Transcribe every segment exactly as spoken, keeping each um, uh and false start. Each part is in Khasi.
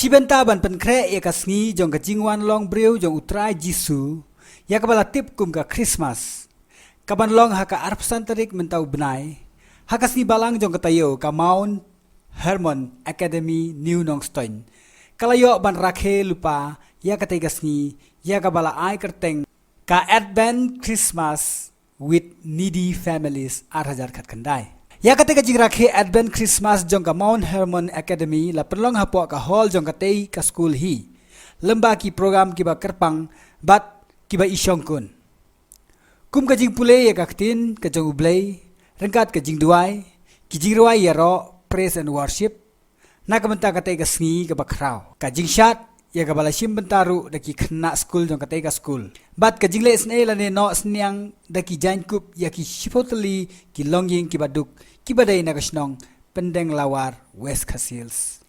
Shibynta ban pynkhreh ïa ka sngi jong ka jingwan long briew jong U Trai Jisu, ïa kaba la tip kum ka Christmas, kaban long ha ka arphew san tarik mynta u bnai, ha ka sngi balang jong ka taïew, ka Mount Hermon Academy, New Nongstoiñ, ka la ïoh ban rakhe lypa ïa katei ka sngi, ïa kaba la ai kyrteng ka Advent Christmas with Needy Families ar hajar khatkhyndai. Ïa katei ka jingrakhe Advent Christmas jong ka Mount Hermon Academy la pynlong hapoh ka hall jong katei ka skul hi, lem bad ki program kiba kyrpang bad kiba ishongkun, kum ka jingpule ïa ka ktien ka jong U Blei, ryngkat ka jingduwai, ki jingrwai ïaroh, praise and worship, na ka bynta katei ka sngi kaba khraw, ka jingshad ïa kaba la shim bynta ruh da ki khynnah skul jong katei ka skul, bad ka jingleh snei lane noh synñiang da ki jaiñkup ïa ki shiphew tylli ki longïing kiba duk, kiba dei na ka shnong Pyndenglawar, West Khasi Hills.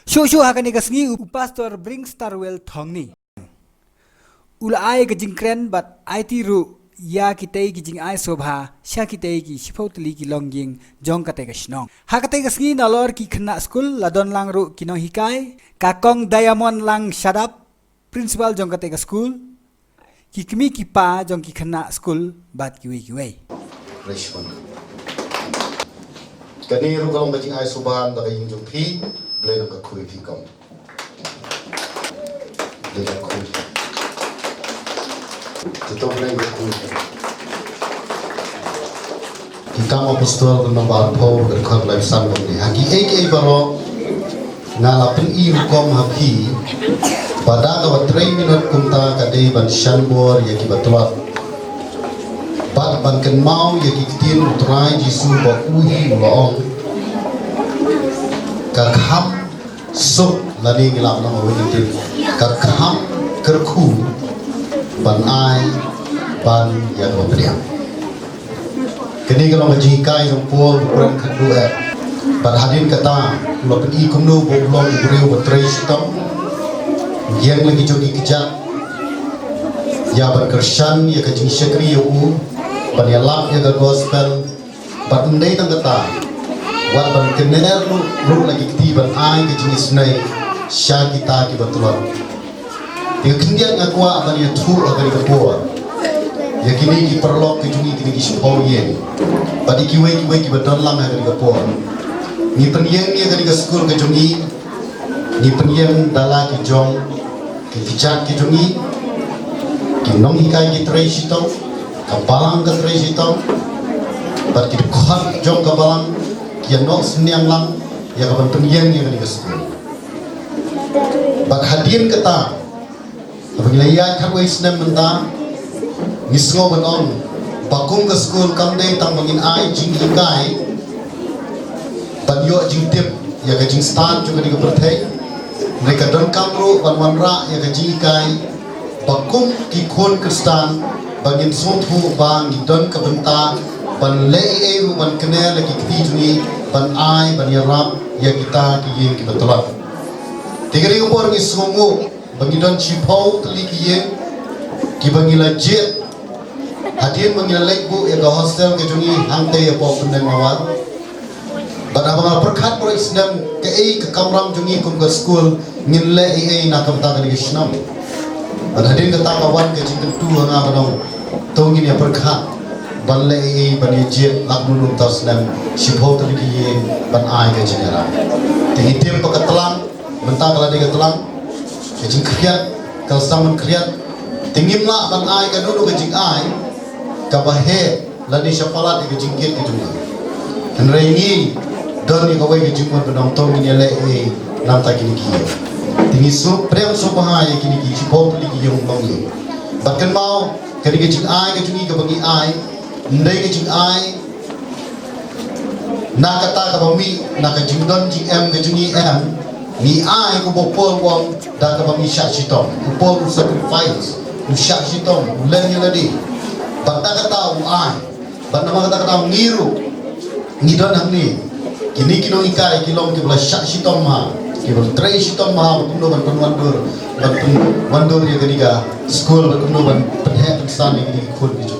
Shuh shuh ha kane ka sngi, u Pastor Bringstarwell Thongni u la ai ka jingkren bad aiti ruh ïa kitei ki jingai sngewbha sha kitei ki shiphew tylli ki longïing jong katei ka shnong. Ha katei ka sngi, nalor ki khynnah skul, la don lang ruh ki nonghikai, ka Kong Diamond Langshadap, principal jong katei ka skul, ki kmie ki kpa jong ki khynnah skul bad kiwei kiwei. Kane ruh ka long ka jingai sngewbha da ka ïing jong phi, Blei nang kyrkhu ïa phi kong. Kita Kam Apostol ka nombar arphew, ka dkhot laiphew san, ka ong, ha kiei kiei baroh nga la pyni rukom ha phi ba da kaba trei minot kumta ka dei ban shah bor ïa kiba tlot bad ban kynmaw ïa ki ktien U Trai Jisu ba u hi u la ong, ka kham suk lane ngi lah ban ong ha wei ki ktien, ka kham kyrkhu ban ai ban ïa kaba pdiang. Kane ka long ka jinghikai jong u Paul, u kren khadduh eh. Bad hadien kata u la pyni kumno ba u long u briew ba trei shitom, ïeng la ki jong ki kjat ïa ban kyrshan ïa ka jingshakri ïa u, ban ïalap ïa ka gospel, bad ym dei tang kata, wat ban kynnoh ruh, ruh la ki kti ban ai ka jingisynei sha kita kiba tlot. Te khyndiat nga kwah ban ïathuh ha kane ka por ïa kine ki paralok ki jong ngi, kine ki shiphew ïing, bad ïa kiwei kiwei kiba don lang ha kane ka por. Ngi pynïeng ïa kane ka skul ka jong ngi, ngi pynïeng da la ki jong ki kjat ki jong ngi, ki nonghikai ki trei shitom, ka balang ka trei shitom, bad ki dkhot jong ka balang ki ïa noh synñiang lang ïa ka ban pynïeng ïa kane ka skul. Bad hadien kata, haba ngi la ïaid khatwei snem mynta, ngi sngew ban ong ba kum ka skul kam dei tang ba ngin ai jinghikai ban ïoh jingtip ïa ka jingstad jong kane ka pyrthei, hynrei ka donkam ruh ban wanrah ïa ka jinghikai ba kum ki khun Khristan ba ngin sngewthuh ba ngi don ka bynta ban leh ei ei ruh ban kynnoh la ki kti jong ngi ban ai ban ïarap ïa kita ki ïing kiba tlot. Te kane ka por ngi sngewnguh ba ngi don shiphew tylli ki ïing kiba ngi la jied hadien ba ngi la leit buh ïa ka hostel ka jong ngi hangtei hapoh Pyndenglawar. Bad haba nga pyrkhat baroh snem kaei ka kamram jong ngi kum ka skul, ngin leh ei ei na ka bynta kane ka shnong. Bad hadien kata ka wan ka jingkyntu ha nga ban ong, to ngin ïa pyrkhat ban leh ei ei ban ïa jied la kumno kumta snem, shiphew tylli ki ïing ban ai ka jingïarap. Te ngi tip ba ka tlang, mynta ka la dei ka tlang, ka jingkhriat ka la sdang ban khriat. Te ngim lah ban ai kano kano ka jingai kaba heh lane sha palat ïa ka jingkit ka jong ngi. Hynrei ngi don ïa kawei ka jingmut ba nangta ngin ïa leh ei ei na bynta kine ki ïing. Te ngi sngewpdiang sngewbha ïa kine ki shiphew tylli ki ïing long ïing. Bad kynmaw, kane ka jingai ka jong ngi kaba ngi ai, ym dei ka jingai na kata kaba mih na ka jingdon jingem ka jong ngi, em. Ngi ai kumba u Paul u ong, da kaba ngi shah shitom. U Paul u sacrifice, u shah shitom, u leh ïa lade. Bad da kata u ai. Bad namar kata kata ngi ruh ngi don hangne. Kine ki nonghikai ki long kiba la shah shitom bha, kiba la trei shitom bha, bad kumno ban pynwandur, ban pynwandur ïa kane ka skul, bad kumno ban pynheh pynsan ïa kine ki khun ki jong